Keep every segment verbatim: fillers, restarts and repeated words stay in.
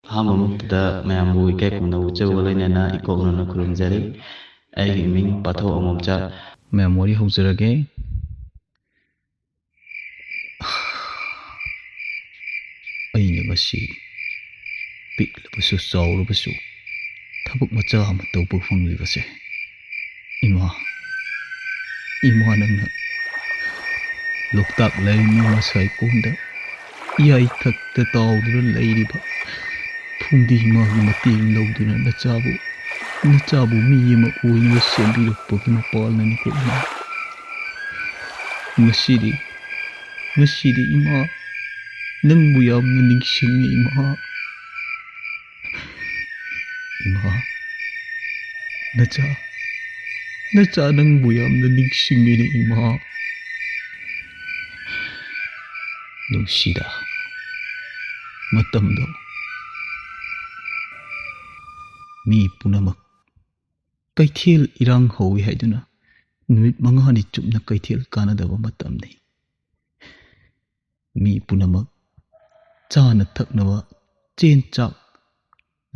ꯑꯍꯥꯟꯕ ꯃꯛꯇꯗ ꯃꯌꯥꯝꯕꯨ ꯏꯀꯥꯏ ꯈꯨꯝꯅꯕ ꯎꯠꯆꯕꯒ ꯂꯣꯏꯅꯅ ꯏꯀꯣꯛ ꯅꯣꯟꯅ ꯈꯨꯔꯨꯝꯖꯔꯤ꯫ ꯑꯩꯒꯤ ꯃꯤꯡ ꯄꯥꯊꯧ ꯑꯉꯣꯝꯆꯥ꯫ ꯃꯌꯥꯝ ꯋꯥꯔꯤ ꯍꯧꯖꯔꯒꯦ꯫ ꯑꯩꯅ ꯉꯁꯤ ꯄꯤꯛꯂꯕꯁꯨ ꯆꯥꯎꯔꯕꯁꯨ ꯊꯕꯛ ꯃꯆꯥ ꯑꯃ ꯇꯧꯕ ꯐꯪꯂꯤꯕꯁꯦ, ꯏꯃꯥ, ꯏꯃꯥ ꯅꯪꯅ ꯂꯣꯛꯇꯥꯛ ꯂꯥꯏꯔꯦꯝꯕꯤ ꯃꯁꯥꯏ ꯀꯣꯟꯗ ꯏꯌꯥꯏꯊꯛꯇ ꯇꯥꯎꯗꯨꯅ ꯂꯩꯔꯤꯕ ꯐꯨꯝꯗꯤ ꯏꯃꯥꯒꯤ ꯃꯇꯦꯡ ꯂꯧꯗꯨꯅ ꯅꯆꯥꯕꯨ, ꯅꯆꯥꯕꯨ ꯃꯤ ꯑꯃ ꯑꯣꯏꯅꯕ ꯁꯦꯝꯕꯤꯔꯛꯄꯒꯤ ꯃꯄꯥꯜꯅꯅꯤꯀꯣ ꯏꯃꯥ꯫ ꯉꯁꯤꯗꯤ, ꯉꯁꯤꯗꯤ ꯏꯃꯥ, ꯅꯪꯕꯨ ꯌꯥꯝꯅ ꯅꯤꯡꯁꯤꯡꯉꯤ ꯏꯃꯥ꯫ ꯏꯃꯥ, ꯅꯆꯥ, ꯅꯆꯥ ꯅꯪꯕꯨ ꯌꯥꯝꯅ ꯅꯤꯡꯁꯤꯡꯉꯤꯅꯦ ꯏꯃꯥ꯫ ꯅꯨꯡꯁꯤꯗ, ꯃꯇꯝꯗꯣ ꯃꯤ ꯄꯨꯝꯅꯃꯛ ꯀꯩꯊꯦꯜ ꯏꯔꯥꯡ ꯍꯧꯏ ꯍꯥꯏꯗꯨꯅ ꯅꯨꯃꯤꯠ ꯃꯉꯥꯅꯤ ꯆꯨꯞꯅ ꯀꯩꯊꯦꯜ ꯀꯥꯅꯗꯕ ꯃꯇꯝꯅꯤ꯫ ꯃꯤ ꯄꯨꯝꯅꯃꯛ ꯆꯥꯅ ꯊꯛꯅꯕ ꯆꯦꯡ ꯆꯥꯛ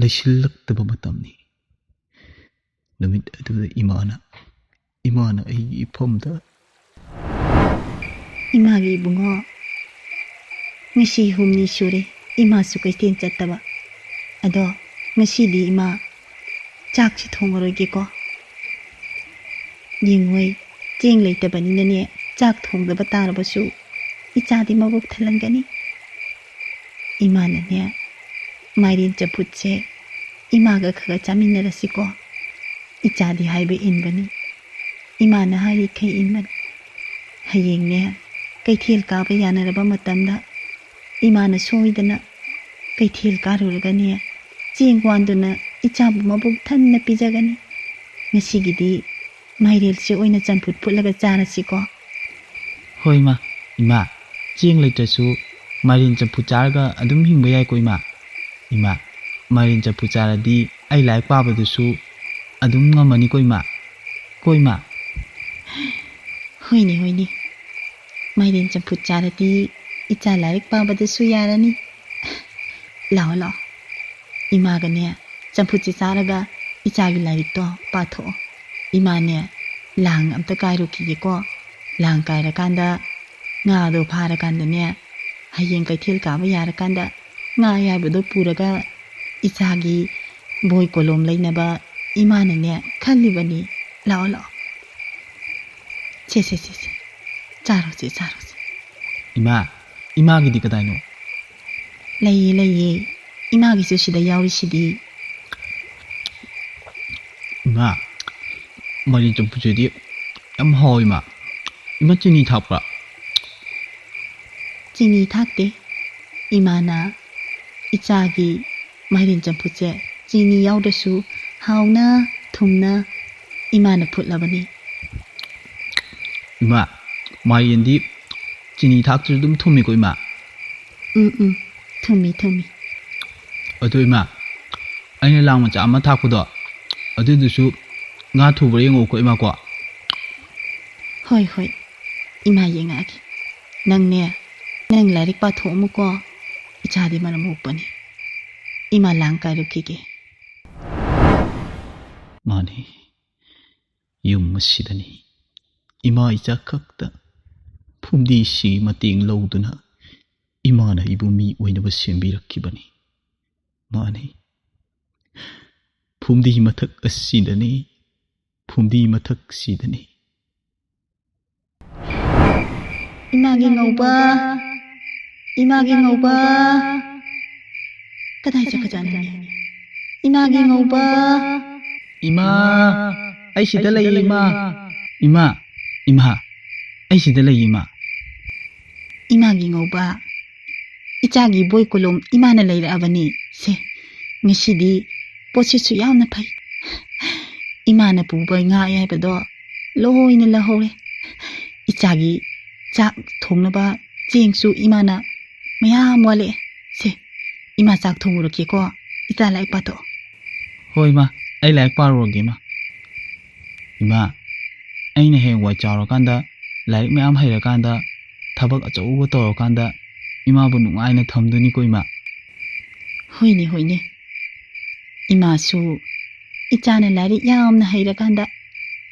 ꯂꯩꯁꯤꯜꯂꯛꯇꯕ ꯃꯇꯝꯅꯤ꯫ ꯅꯨꯃꯤꯠ ꯑꯗꯨꯗ ꯏꯃꯥꯅ, ꯏꯃꯥꯅ ꯑꯩꯒꯤ ꯏꯐꯝꯗ, "ꯏꯃꯥꯒꯤ ꯏꯕꯨꯡꯉꯣ, ꯉꯁꯤ ꯍꯨꯝꯅꯤ ꯁꯨꯔꯦ ꯏꯃꯥꯁꯨ ꯀꯩꯊꯦꯜ ꯆꯠꯇꯕ꯫ ꯑꯗꯣ ꯉꯁꯤꯗꯤ ꯏꯃꯥ ꯆꯥꯛꯁꯤ ꯊꯣꯡꯉꯔꯣꯏꯒꯦꯀꯣ꯫ ꯌꯦꯡꯉꯣꯏ, ꯆꯦꯡ ꯂꯩꯇꯕꯅꯤꯅꯅꯦ, ꯆꯥꯛ ꯊꯣꯡꯗꯕ ꯇꯥꯔꯕꯁꯨ ꯏꯆꯥꯗꯤ ꯃꯕꯨꯛ ꯊꯜꯂꯝꯒꯅꯤ꯫ ꯏꯃꯥꯅꯅꯦ, ꯃꯥꯏꯔꯦꯟ ꯆꯝꯐꯨꯠꯁꯦ ꯏꯃꯥꯒ ꯈꯔ ꯈꯔ ꯆꯥꯃꯤꯟꯅꯔꯁꯤꯀꯣ꯫ ꯏꯆꯥꯗꯤ ꯍꯥꯏꯕ ꯏꯟꯕꯅꯤ, ꯏꯃꯥꯅ ꯍꯥꯏꯔꯤꯈꯩ ꯏꯟꯕꯅꯤ꯫ ꯍꯌꯦꯡꯅꯦ, ꯀꯩꯊꯦꯜ ꯀꯥꯕ ꯌꯥꯅꯔꯕ ꯃꯇꯝꯗ ꯏꯃꯥꯅ ꯁꯣꯏꯗꯅ ꯀꯩꯊꯦꯜ ꯀꯥꯔꯨꯔꯒꯅꯦ, ꯆꯦꯡ ꯋꯥꯟꯗꯨꯅ ꯏꯆꯥꯕꯨ ꯃꯕꯨꯛ ꯊꯟꯅ ꯄꯤꯖꯒꯅꯤ꯫ ꯉꯁꯤꯒꯤꯗꯤ ꯃꯥꯏꯔꯦꯜꯁꯦ ꯑꯣꯏꯅ ꯆꯝꯐꯨꯠ ꯐꯨꯠꯂꯒ ꯆꯥꯔꯁꯤꯀꯣ?" "ꯍꯣꯏ ꯏꯃꯥ, ꯏꯃꯥ, ꯆꯦꯡ ꯂꯩꯇ꯭ꯔꯁꯨ ꯃꯥꯏꯔꯦꯟ ꯆꯝꯐꯨꯠ ꯆꯥꯔꯒ ꯑꯗꯨꯝ ꯍꯤꯡꯕ ꯌꯥꯏꯀꯣ ꯏꯃꯥ? ꯏꯃꯥ, ꯃꯥꯏꯔꯦꯟ ꯆꯝꯐꯨꯠ ꯆꯥꯔꯗꯤ ꯑꯩ ꯂꯥꯏꯔꯤꯛ ꯄꯥꯕꯗꯨꯁꯨ ꯑꯗꯨꯝ ꯉꯝꯃꯅꯤꯀꯣ ꯏꯃꯥ? ꯀꯣ ꯏꯃꯥ?" "ꯍꯣꯏꯅꯦ, ꯍꯣꯏꯅꯦ, ꯃꯥꯏꯔꯦꯟ ꯆꯝꯐꯨꯠ ꯆꯥꯔꯗꯤ ꯏꯆꯥ ꯂꯥꯏꯔꯤꯛ ꯄꯥꯕꯗꯁꯨ ꯌꯥꯔꯅꯤ꯫ ꯂꯥꯛꯑꯣ, ꯂꯥꯛꯑꯣ, ꯏꯃꯥꯒꯅꯦ ꯆꯝꯐꯨꯠꯁꯦ ꯆꯥꯔꯒ ꯏꯆꯥꯒꯤ ꯂꯥꯏꯔꯤꯛꯇꯣ ꯄꯥꯊꯣꯛꯑꯣ꯫ ꯏꯃꯥꯅꯦ ꯂꯥꯡ ꯑꯝꯇ ꯀꯥꯏꯔꯨꯈꯤꯒꯦꯀꯣ꯫ ꯂꯥꯡ ꯀꯥꯏꯔꯀꯥꯟꯗ ꯉꯥꯗꯣ ꯐꯥꯔꯀꯥꯟꯗꯅꯦ, ꯍꯌꯦꯡ ꯀꯩꯊꯦꯜ ꯀꯥꯕ ꯌꯥꯔꯀꯥꯟꯗ ꯉꯥ ꯑꯌꯥꯏꯕꯗꯣ ꯄꯨꯔꯒ ꯏꯆꯥꯒꯤ ꯕꯣꯏ ꯀꯣꯂꯣꯝ ꯂꯩꯅꯕ ꯏꯃꯥꯅꯅꯦ ꯈꯜꯂꯤꯕꯅꯤ꯫ ꯂꯥꯛꯑꯣ, ꯂꯥꯛꯑꯣ꯫ ꯁꯦ, ꯁꯦ, ꯁꯦ, ꯁꯦ꯫ ꯆꯥꯔꯣꯁꯦ, ꯆꯥꯔꯣꯁꯦ꯫ ꯏꯃꯥ, ꯏꯃꯥꯒꯤꯗꯤ ꯀꯗꯥꯏꯅꯣ? ꯂꯩꯌꯦ, ꯂꯩꯌꯦ꯫ ꯏꯃꯥꯒꯤꯁꯨ ꯁꯤꯗ ꯌꯥꯎꯔꯤꯁꯤꯗꯤ꯫ ꯏꯃꯥ, ꯃꯥꯏꯔꯦꯟ ꯆꯝꯐꯨꯠꯁꯤꯗꯤ ꯌꯥꯝ ꯍꯥꯎꯋꯤ, ꯏꯃꯥ꯫ ꯏꯃꯥ, ꯆꯤꯅꯤ ꯊꯥꯛꯄ꯭ꯔꯥ? ꯆꯤꯅꯤ ꯊꯥꯛꯇꯦ꯫ ꯏꯃꯥꯅ ꯏꯆꯥꯒꯤ ꯃꯥꯏꯔꯦꯟ ꯆꯝꯐꯨꯠꯁꯦ ꯆꯤꯅꯤ ꯌꯥꯎꯗ꯭ꯔꯁꯨ ꯍꯥꯎꯅ, ꯊꯨꯝꯅ ꯏꯃꯥꯅ ꯐꯨꯠꯂꯕꯅꯤ꯫ ꯏꯃꯥ, ꯃꯥꯏꯔꯦꯟꯗꯤ ꯆꯤꯅꯤ ꯊꯥꯛꯇ꯭ꯔꯁꯨ ꯑꯗꯨꯝ ꯊꯨꯝꯃꯤꯀꯣ, ꯏꯃꯥ? ꯎꯝ, ꯎꯝ, ꯊꯨꯝꯃꯤ, ꯊꯨꯝꯃꯤ꯫ ꯑꯗꯣ ꯏꯃꯥ, ꯑꯩꯅ ꯂꯥꯡ ꯃꯆꯥ ꯑꯃ ꯊꯥꯛꯄꯗꯣ, ꯑꯗꯨꯗꯨꯁꯨ ꯉꯥ ꯊꯨꯕ꯭ꯔꯥ ꯌꯦꯡꯉꯛꯎꯀꯣ, ꯏꯃꯥ, ꯀꯣ? ꯍꯣꯏ, ꯍꯣꯏ, ꯏꯃꯥ ꯌꯦꯡꯉꯛꯑꯒꯦ꯫ ꯅꯪꯅꯦ, ꯅꯪ ꯂꯥꯏꯔꯤꯛ ꯄꯥꯊꯣꯛꯑꯝꯃꯨꯀꯣ꯫ ꯏꯆꯥꯗꯤ ꯃꯔꯝ ꯃꯣꯛꯄꯅꯤ꯫ ꯏꯃꯥ ꯂꯥꯡ ꯀꯥꯏꯔꯨꯈꯤꯒꯦ꯫ ꯃꯥꯅꯤ, ꯌꯨꯝ ꯑꯁꯤꯗꯅꯤ ꯏꯃꯥ ꯏꯆꯥ ꯈꯛꯇ ꯐꯨꯝꯗꯤꯁꯤꯒꯤ ꯃꯇꯦꯡ ꯂꯧꯗꯨꯅ ꯏꯃꯥꯅ ꯑꯩꯕꯨ ꯃꯤ ꯑꯣꯏꯅꯕ ꯁꯦꯝꯕꯤꯔꯛꯈꯤꯕꯅꯤ꯫ ꯃꯥꯅꯤ, ꯐꯨꯝꯗꯤ ꯃꯊꯛ ꯑꯁꯤꯗꯅꯤ, ꯐꯨꯝꯗꯤ ꯃꯊꯛꯁꯤꯗꯅꯤ꯫ ꯏꯃꯥꯒꯤ ꯉꯧꯕ, ꯏꯃꯥꯒꯤ ꯉꯧꯕ, ꯀꯗꯥꯏ ꯆꯠꯈ꯭ꯔꯖꯥꯠꯅꯣꯅꯦ? ꯏꯃꯥꯒꯤ ꯉꯧꯕ꯫ ꯏꯃꯥ, ꯑꯩ ꯁꯤꯗ ꯂꯩꯌꯦ, ꯏꯃꯥ꯫ ꯏꯃꯥ, ꯏꯃꯥ, ꯑꯩ ꯁꯤꯗ ꯂꯩꯌꯦ, ꯏꯃꯥ꯫ ꯏꯃꯥꯒꯤ ꯉꯧꯕ, ꯏꯆꯥꯒꯤ ꯕꯣꯏ ꯀꯣꯂꯣꯝ ꯏꯃꯥꯅ ꯂꯩꯔꯛꯑꯕꯅꯤ꯫ ꯁꯦ, ꯉꯁꯤꯗꯤ ꯄꯣꯠꯁꯤꯠꯁꯨ ꯌꯥꯝꯅ ꯐꯩ꯫ ꯏꯃꯥꯅ ꯄꯨꯕ ꯉꯥ ꯑꯌꯥꯏꯕꯗꯣ ꯂꯣꯏꯅ ꯂꯧꯍꯧꯔꯦ꯫ ꯏꯆꯥꯒꯤ ꯆꯥꯛ ꯊꯣꯡꯅꯕ ꯆꯦꯡꯁꯨ ꯏꯃꯥꯅ ꯃꯌꯥꯝ ꯋꯥꯠꯂꯛꯑꯦ꯫ ꯁꯦ, ꯏꯃꯥ ꯆꯥꯛ ꯊꯣꯡꯉꯨꯔꯛꯀꯦꯀꯣ꯫ ꯏꯆꯥ ꯂꯥꯏꯔꯤꯛ ꯄꯥꯊꯣꯛꯑꯣ꯫ ꯍꯣꯏ, ꯏꯃꯥ, ꯑꯩ ꯂꯥꯏꯔꯤꯛ ꯄꯥꯔꯨꯔꯒꯦ, ꯏꯃꯥ꯫ ꯏꯃꯥ, ꯑꯩꯅ ꯍꯌꯦꯡꯋꯥꯏ ꯆꯥꯎꯔꯀꯥꯟꯗ, ꯂꯥꯏꯔꯤꯛ ꯃꯌꯥꯝ ꯍꯩꯔꯀꯥꯟꯗ, ꯊꯕꯛ ꯑꯆꯧꯕ ꯇꯧꯔꯀꯥꯟꯗ ꯏꯃꯥꯕꯨ ꯅꯨꯡꯉꯥꯏꯅ ꯊꯝꯗꯣꯏꯅꯤꯀꯣ, ꯏꯃꯥ꯫ ꯍꯣꯏꯅꯦ, ꯍꯣꯏꯅꯦ, ꯏꯃꯥꯁꯨ ꯏꯆꯥꯅ ꯂꯥꯏꯔꯤꯛ ꯌꯥꯝꯅ ꯍꯩꯔꯀꯥꯟꯗ,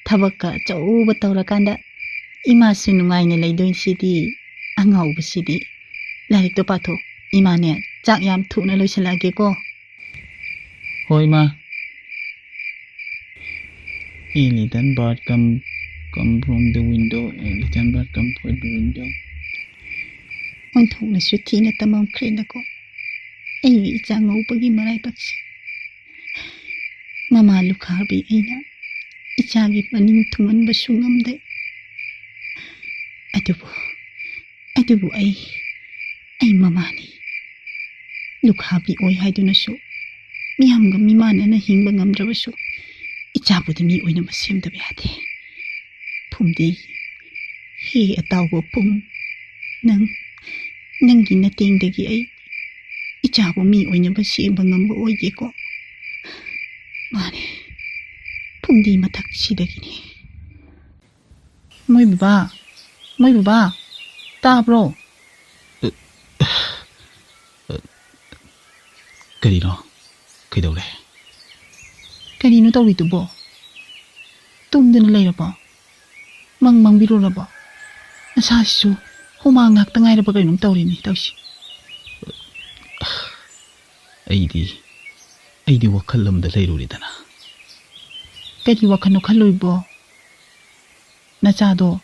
ꯊꯕꯛꯀ ꯑꯆꯧꯕ ꯇꯧꯔꯀꯥꯟꯗ, ꯏꯃꯥꯁꯨ ꯅꯨꯡꯉꯥꯏꯅ ꯂꯩꯗꯣꯏꯁꯤꯗꯤ꯫ ꯑꯉꯥꯎꯕꯁꯤꯗꯤ꯫ ꯂꯥꯏꯔꯤꯛꯇꯣ ꯄꯥꯊꯣꯛ꯫ ꯏꯃꯥꯅꯦ, ꯆꯥꯛ ꯌꯥꯝ ꯊꯨꯅ ꯂꯣꯏꯁꯤꯜꯂꯛꯑꯒꯦꯀꯣ꯫ ꯍꯣꯏ, ꯏꯃꯥ꯫ A little bird come, come from the window, a little bird come from the window. ꯑꯣꯟꯊꯣꯛꯅꯁꯨ ꯊꯤꯅ ꯇꯝꯃꯝꯈ꯭ꯔꯦꯗꯀꯣ, ꯑꯩꯒꯤ ꯏꯆꯥ ꯉꯧꯕꯒꯤ ꯃꯔꯥꯏꯕꯛꯁꯦ꯫ ꯃꯃꯥ ꯂꯨꯈꯥꯕꯤ ꯑꯩꯅ ꯏꯆꯥꯒꯤ ꯃꯅꯤꯡ ꯊꯨꯡꯍꯟꯕꯁꯨ ꯉꯝꯗꯦ꯫ ꯑꯗꯨꯕꯨ, ꯑꯗꯨꯕꯨ ꯑꯩ, ꯑꯩ ꯃꯃꯥꯅꯤ꯫ ꯂꯨꯈꯥꯕꯤ ꯑꯣꯏ ꯍꯥꯏꯗꯨꯅꯁꯨ ꯃꯤꯌꯥꯝꯒ ꯃꯤꯃꯥꯟꯅꯅ ꯍꯤꯡꯕ ꯉꯝꯗ꯭ꯔꯕꯁꯨ, ꯏꯆꯥꯕꯨꯗꯤ ꯃꯤ ꯑꯣꯏꯅꯕ ꯁꯦꯝꯗꯕ ꯌꯥꯗꯦ꯫ ꯐꯨꯝꯗꯤ, ꯍꯦ ꯑꯇꯥꯎꯕ ꯐꯨꯝ, ꯅꯪ, ꯅꯪꯒꯤ ꯅꯇꯦꯡꯗꯒꯤ ꯑꯩ ꯏꯆꯥꯕꯨ ꯃꯤ ꯑꯣꯏꯅꯕ ꯁꯦꯝꯕ ꯉꯝꯕ ꯑꯣꯏꯒꯦꯀꯣ꯫ ꯃꯥꯅꯦ, ꯐꯨꯝꯗꯤ ꯃꯊꯛꯁꯤꯗꯒꯤꯅꯦ꯫ ꯃꯣꯏ ꯕꯕꯥ, ꯃꯣꯏ ꯕꯕꯥ, ꯇꯥꯕ꯭ꯔꯣ? ꯀꯔꯤꯅꯣ? ꯀꯩꯗꯧꯔꯦ? ꯀꯔꯤꯅꯣ ꯇꯧꯔꯤꯗꯨꯕꯣ? ꯇꯨꯝꯗꯨꯅ ꯂꯩꯔꯕꯣ? ꯃꯪ ꯃꯪꯕꯤꯔꯨꯔꯕꯣ? ꯅꯁꯥꯁꯤꯁꯨ ꯍꯨꯃꯥꯡ ꯉꯥꯛꯇ ꯉꯥꯏꯔꯕ ꯀꯩꯅꯣꯝ ꯇꯧꯔꯤꯅꯦ ꯇꯧꯔꯤꯁꯤ꯫ ꯑꯩꯗꯤ, ꯑꯩꯗꯤ ꯋꯥꯈꯜ ꯑꯃꯗ ꯂꯩꯔꯨꯔꯦꯗꯅ꯫ ꯀꯔꯤ ꯋꯥꯈꯜꯅꯣ ꯈꯜꯂꯨꯏꯕꯣ? ꯅꯆꯥꯗꯣ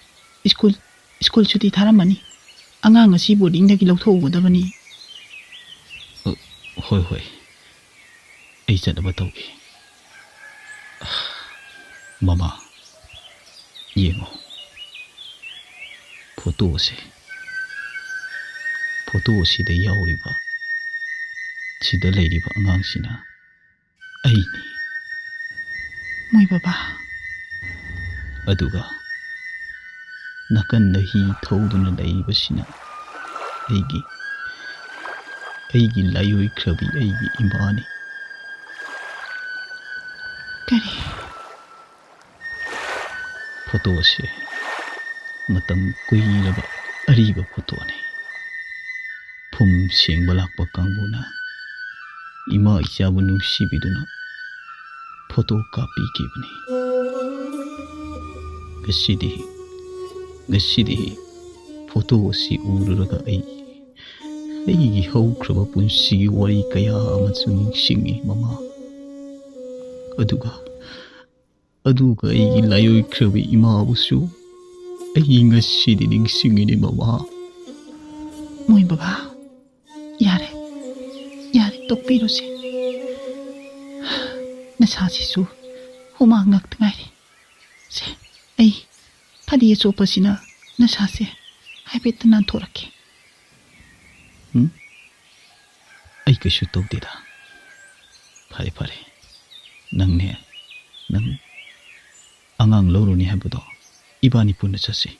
ꯁ꯭ꯀꯨꯜ, ꯁ꯭ꯀꯨꯜ ꯁꯨꯇꯤ ꯊꯥꯔꯝꯃꯅꯤ꯫ ꯑꯉꯥꯡ ꯑꯁꯤ ꯕꯣꯔꯗꯤꯡꯗꯒꯤ ꯂꯧꯊꯣꯛꯎꯒꯗꯕꯅꯤ꯫ ꯑ, ꯍꯣꯏ, ꯍꯣꯏ꯫ ꯑꯩ ꯆꯠꯅꯕ ꯇꯧꯒꯦ꯫ ꯃꯃꯥ, ꯌꯦꯡꯉꯣ꯫ ꯐꯣꯇꯣ ꯑꯁꯦ, ꯐꯣꯇꯣ ꯑꯁꯤꯗ ꯌꯥꯎꯔꯤꯕ, ꯁꯤꯗ ꯂꯩꯔꯤꯕ ꯑꯉꯥꯡꯁꯤꯅ ꯑꯩꯅꯤ꯫ ꯃꯣꯏ ꯕꯕꯥ꯫ ꯑꯗꯨꯒ ꯅꯥꯀꯟꯗ ꯍꯤ ꯊꯧꯗꯨꯅ ꯂꯩꯔꯤꯕꯁꯤꯅ ꯑꯩꯒꯤ, ꯑꯩꯒꯤ ꯂꯥꯏꯑꯣꯏꯈ꯭ꯔꯕꯤ ꯑꯩꯒꯤ ꯏꯃꯥꯅꯤ꯫ ꯀꯔꯤ? ꯐꯣꯇꯣ ꯑꯁꯤ ꯃꯇꯝ ꯀꯨꯏꯔꯕ ꯑꯔꯤꯕ ꯐꯣꯇꯣꯅꯤ꯫ ꯐꯨꯝ ꯁꯦꯡꯕ ꯂꯥꯛꯄ ꯀꯥꯡꯕꯨꯅ ꯏꯃꯥ ꯏꯆꯥꯕꯨ ꯅꯨꯡꯁꯤꯕꯤꯗꯨꯅ ꯐꯣꯇꯣ ꯀꯥꯞꯄꯤꯈꯤꯕꯅꯤ꯫ ꯉꯁꯤꯗꯤ, ꯉꯁꯤꯗꯤ ꯐꯣꯇꯣ ꯑꯁꯤ ꯎꯔꯨꯔꯒ ꯑꯩ, ꯑꯩꯒꯤ ꯍꯧꯈ꯭ꯔꯕ ꯄꯨꯟꯁꯤꯒꯤ ꯋꯥꯔꯤ ꯀꯌꯥ ꯑꯃꯁꯨ ꯅꯤꯡꯁꯤꯡꯉꯤ, ꯃꯃꯥ꯫ ꯑꯗꯨꯒ, ꯑꯗꯨꯒ ꯑꯩꯒꯤ ꯂꯥꯏꯑꯣꯏꯈ꯭ꯔꯕ ꯏꯃꯥꯕꯨꯁꯨ ꯑꯩ ꯉꯁꯤꯗꯤ ꯅꯤꯡꯁꯤꯡꯉꯤꯅꯦ, ꯃꯃꯥ꯫ ꯃꯣꯏ ꯕꯕꯥ, ꯌꯥꯔꯦ, ꯌꯥꯔꯦ, ꯇꯣꯛꯄꯤꯔꯣꯁꯦ꯫ ꯅꯁꯥꯁꯤꯁꯨ ꯍꯨꯃꯥꯡ ꯉꯥꯛꯇ ꯉꯥꯏꯔꯦ꯫ ꯁꯦ, ꯑꯩ ꯐꯗꯤ ꯑꯆꯣꯠꯄꯁꯤꯅ ꯅꯁꯥꯁꯦ ꯍꯥꯏꯐꯦꯠꯇ ꯅꯥꯟꯊꯣꯔꯛꯀꯦ꯫ ꯎꯝ? ꯑꯩ ꯀꯩꯁꯨ ꯇꯧꯗꯦꯗ꯫ ꯐꯔꯦ, ꯐꯔꯦ꯫ ꯅꯪꯅꯦ, ꯅꯪ ꯑꯉꯥꯡ ꯂꯧꯔꯨꯅꯤ ꯍꯥꯏꯕꯗꯣ ꯏꯕꯥꯅꯤ ꯄꯨꯟꯅ ꯆꯠꯁꯤ꯫